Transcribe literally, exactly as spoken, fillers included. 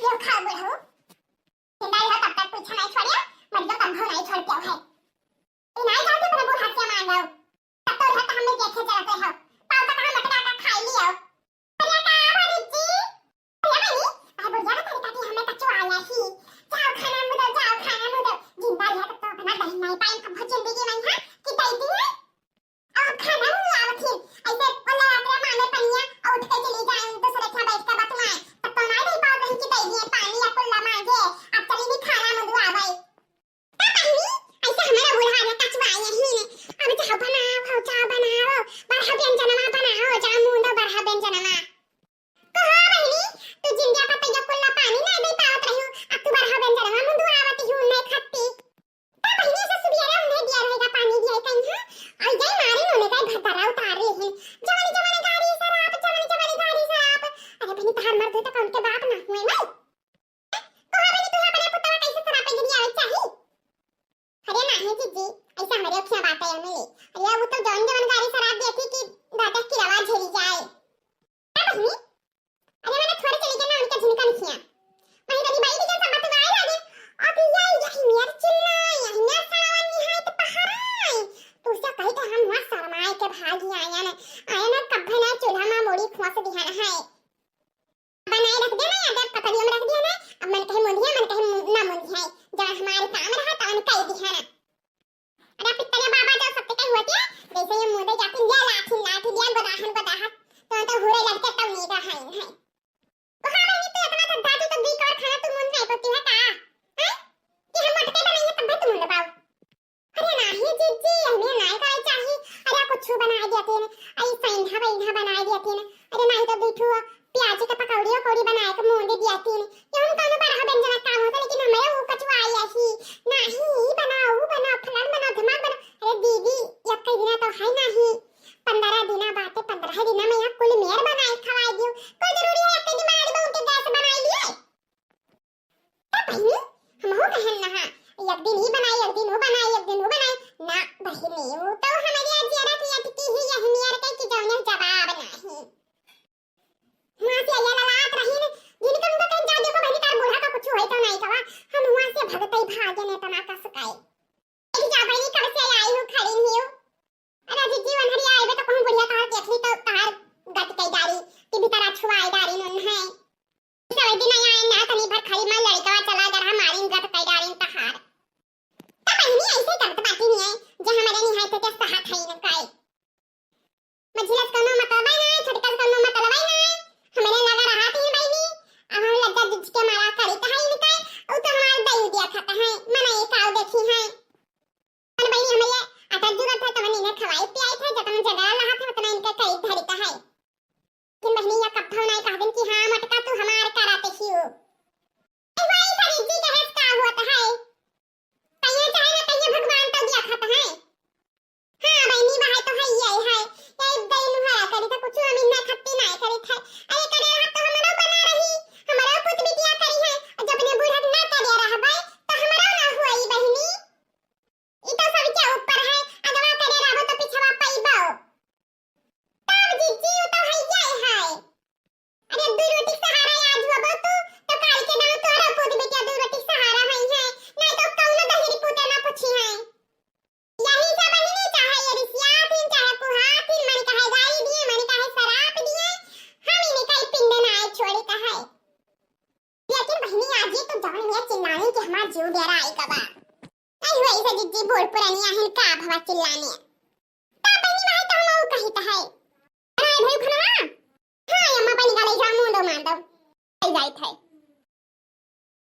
यो खा बुढ़ऊ। जिंदा रहो तब तक पीछा नहीं छोड़ियो, मर जाओ तब नहीं छोड़ के है। ए, नहीं जाओ तो अपना बूढ़ा से मांगो। तब तो रहो तो हमने देखे चलते हो। पाव का कहाँ मटका का खाई लियो। अरे का भरी जी? अरे बनी, अरे बुढ़िया का तरीका की हमें कचू आया ही। जाओ खाना मुदो, जाओ खाना मुदो। जिंदा रहो तब तो अपना दही नहीं पाई, कब जिंदगी में है कि दही दी है। अब खाना नहीं आवत ही। ऐसे बोला रात रे मांगे पनिया और उठ के चली जाए, दूसरे के यहाँ बैठ के बतुआए। तब तो नहीं दे पाओ कहीं की दे दिए पानी या कुल्ला मांगे। अब चली नहीं खाना मुदुआ भाई। का बहिनी, ऐसे हमारा बूढ़ा ने कचुआ आई ही ने। अब चाह बनाओ, हो चाह बनाओ, बड़ा व्यंजनवा बनाओ, जा मुंदो बड़ा व्यंजनवा। कहो बहिनी, तू जिंदगी पर तो यो कुल्ला पानी नहीं दे पावत रही, अब तू बड़ा व्यंजनवा मुंदुआवत ही नहीं खत्ती। का बहिनी से सुबेरे उन्हें दिया रहेगा पानी दिया कहीं, हाँ? और ये मारे उन्हें का घर भरा उतार ले हैं। जवानी जवानी गाड़ी सराप, जवानी जवानी गाड़ी सराप। अरे बहिनी, तहार मर्द होता कौन के बाप ना हुए नहीं। कहा बनी तू अपने पुतवा कैसे सरापे गिरी आवे चाही? अरे नाही जीजी, ऐसा हमरे अखियां बात है मिली। अरे वो तो जौन जौन गाड़ी सराप देती कि दादा की रवा झेली जाए। का बहिनी? अरे मैंने थोड़े चली गई ना उनके झुनकन खिया। वहीं तनी बैठ के सब बतवाए लगे। अब ये यही मेर चिल्ला, यही मेर सड़ावन निहायत पहराए। तू से कही तो हम वहाँ शर्माए के भागी आया ना। आया ना कब्बे ना चूल्हा में मुड़ी खोस दिया ना है। बनाए रख देना या देख पतरिया में रख दिया ना। अब मन कहीं मुंधिया, मन कहीं मु-, ना मुंधिया। जहाँ हमारे काम रहा तो उनका ही दिया ना। अरे पितरिया बाबा जो सत्य के हुआ थे, जैसे ये मुंदे जाके लिया लाठी, लाठी लिया गोदाहन, गोदाहन। तो, तो हुरे लड़के तब नहीं रहा है। तो हाँ बहिनी, तू इतना धद्धा तू तो दी कर खाना तू मुंद नहीं पड़ती है का? हैं? कि हम मटके बनाएंगे तब भी तू मुंद पाओ। अरे नाही जीजी, हमें नाही करे चाही। अरे कुछ बनाए दिया तीन, अरे सैंधा वैंधा बनाए दिया तीन। अरे नाही तो दू ठो प्याज के पकौड़ी उकौड़ी बनाए के मुंद दिया तीन। ये हम कौनो बड़ा व्यंजन काम होता, लेकिन हमें वो कचुआ आई ऐसी। नाही, ई बनाओ, वो बनाओ, फलान बनाओ, धमाल बनाओ। अरे दीदी, एक दिना तो है नाही, पंद्रह दिना बाटे, पंद्रह दिना में यहाँ कुल मेर बनाए खवाए दियो। कोई जरूरी है एक दिन बनाए बहू के गैस बनाए लिए? तब बहिनी, हमहू कहन नहा, एक दिन ई बनाई, एक दिन ऊ बनाई, एक दिन ऊ बनाई। ना बहिनी, ऊ तो हमरे जियरा की अटकी ही यही नियर के कि जौने जवाब नाही। हुआँ से अइया ललात रही न, जिनका उनका कहीं जा देखो बहिनी, तार बूढ़ा का कुछ होई तो नहीं कवा, हम हुआँ से भगते ही भागे ने तना कस काए। एक जा बहिनी, कब से आई हूँ, खड़ी नहीं हूँ। अरे जीजी, वनहरिया आइबे तो कहूँ बुढ़िया तोहर देख ली तो तोहर गत कई डारी, कि भीतर अछुआई डारी नुन है। सब दिन आया है ना, तनी भर खाली मार लड़का चला गया, हमारी गत कई डारी तहार। तब बहिनी ऐसे करत बाटी नहीं है, जे हमारे निहाय तो क्या सहा खाई न काई। मझिला से कौनो मतलबे ना है, छोटका से कौनो मतलबे ना है। हमारे लगा रहा थी बहिनी, अब हम लज्जा जुझ के मारा करी तो है इनका, वो तो हमारे दई दिया खाता है, मना ये काव देखी है। अरे बहिनी, हमें ये अटक जुगत है, तमन इन्हें खवाई पियाई थे, जतना जगह रहा था, उतना इनके कई धरी का है। लेकिन बहिनी, या कब्बो नहीं कह दिन कि हाँ, मटका तू हमार कराते ही हो। ए भाई, सरीजी कहे का होत है? कहिए चाहे ना कहिए, भगवान तो दिया खाता है। हाँ बहिनी, वह तो है, ये है। ये दई नुहारा करी था, कुछ हम इन्हें खत्ती नहीं करी थे। अरे करे रहा तो हमारा बना रही, हमारा पुत बिटिया करी है, और जब ने बूढ़ा ना करे रहा भाई, तो हमारा ना हुआ ई बहिनी। ई तो सबके ऊपर है, अगवा करे रहबो तो पिछवा पइबो। तब जीजी उ तो हइये है। अरे दू रोटी सहारा आज होबो तू, तो काल के नाव तोहरा पूत बेटिया दू रोटी सहारा होई है, नहीं तो कौनो दहिरी पूते ना पूछी है। यही से बहिनी चाहे ये रिसियात ही, चाहे कुहात ही, मन कहे गाली दिए, मन कहे शराब दिए, हम इन्हें कई पिंड ना आए छोड़ी कहे। लेकिन बहिनी, आज ये तो जवन में चिल्लाने के हमार जीव डेरा आई गवा। नहीं हुआ इसे जिज्जी बूढ़ पुरानी आहिन का भवा चिल्लाने। ता बहिनी, वहाँ तो हम कही तो है। अरे भाई खनवा। हाँ, अम्मा पानी का ले जा, मुंडो मांडो। आई जाई थे।